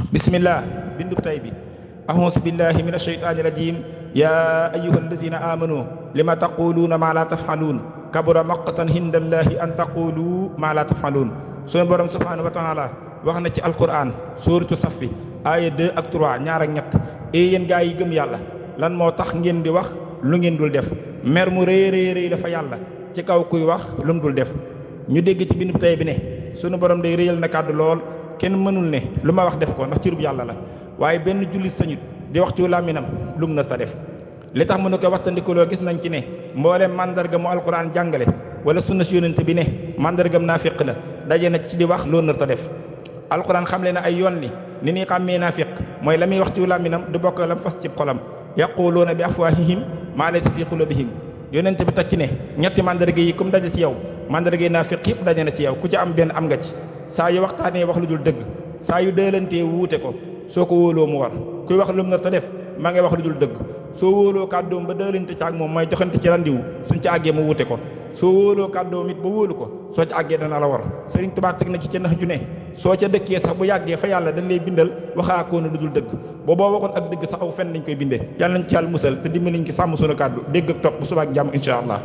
bismillah bindub tay bi ahousu billahi min asheytaani rajim ya ayuha alladina amanu lima taquluuna maa la tafxaluun kabura maqtan hindallahi an taqulu maa la tafxaluun sunu borom subhanahu wa taala wax na ci alquran suuratu safi aaya 2 ak 3 ñaar ak ñett yéen gaa yi gëm yàlla lan moo tax ngeen di wax lu ngeen dul def mer mu rëy rëy rëy dafa yàlla ci kaw kuy wax lu mu dul def ñu dégg ci bindub tay bi ne sunu borom day rëyal na kàddu lool kenn mënul ne lu ma wax def ko ndax cirub yàlla la waaye benn jullit sañut di wax ci làmminam lu mu nar ta def li tax mënu ko waxtandikuloo gis nañ ci ne mbooleem mandarga mu alquran jàngale wala sunna si yonent bi ne mandargam naafiq la daje na ci di wax loo nar ta def alquran xamle na ay yoon ni ni xàmmee naafiq mooy la muy wax ci làmminam du bokk lam fas ci xolam yaquluuna bi afwaahihim maa laysa fi qulubihim yonent bi teg ci ne ñetti mandarga yi comme daje ci yow mandarga yi naafiq yëpp daje na ci yow ku ci am benn am nga ci saa yu waxtaanee wax lu dul dëgg saa yu dëlantee wuute ko soo ko wóoloo mu war kuy wax lu mu nar ta def maa ngay wax lu dul dëgg soo wóoloo kàddoom ba dëlante ci ak moom mooy joxante ci randiwu suñ ci àggee mu wuute ko soo wóoloo kàddoom it ba wóolu ko soo ci àggee dana la war Sëriñ Tuubaa teg na ci nax ju ne soo ca dëkkee sax bu yàggee fa yàlla dañ lay bindal waxaakoona lu dul dëgg booboo waxoon ak dëgg sax aw fenn lañ koy bindee yàlla nañ ci yàlla musal te dimbaliñ ki sàmm sunu kàddu dégg ak topp bu subaak jàmm incha allah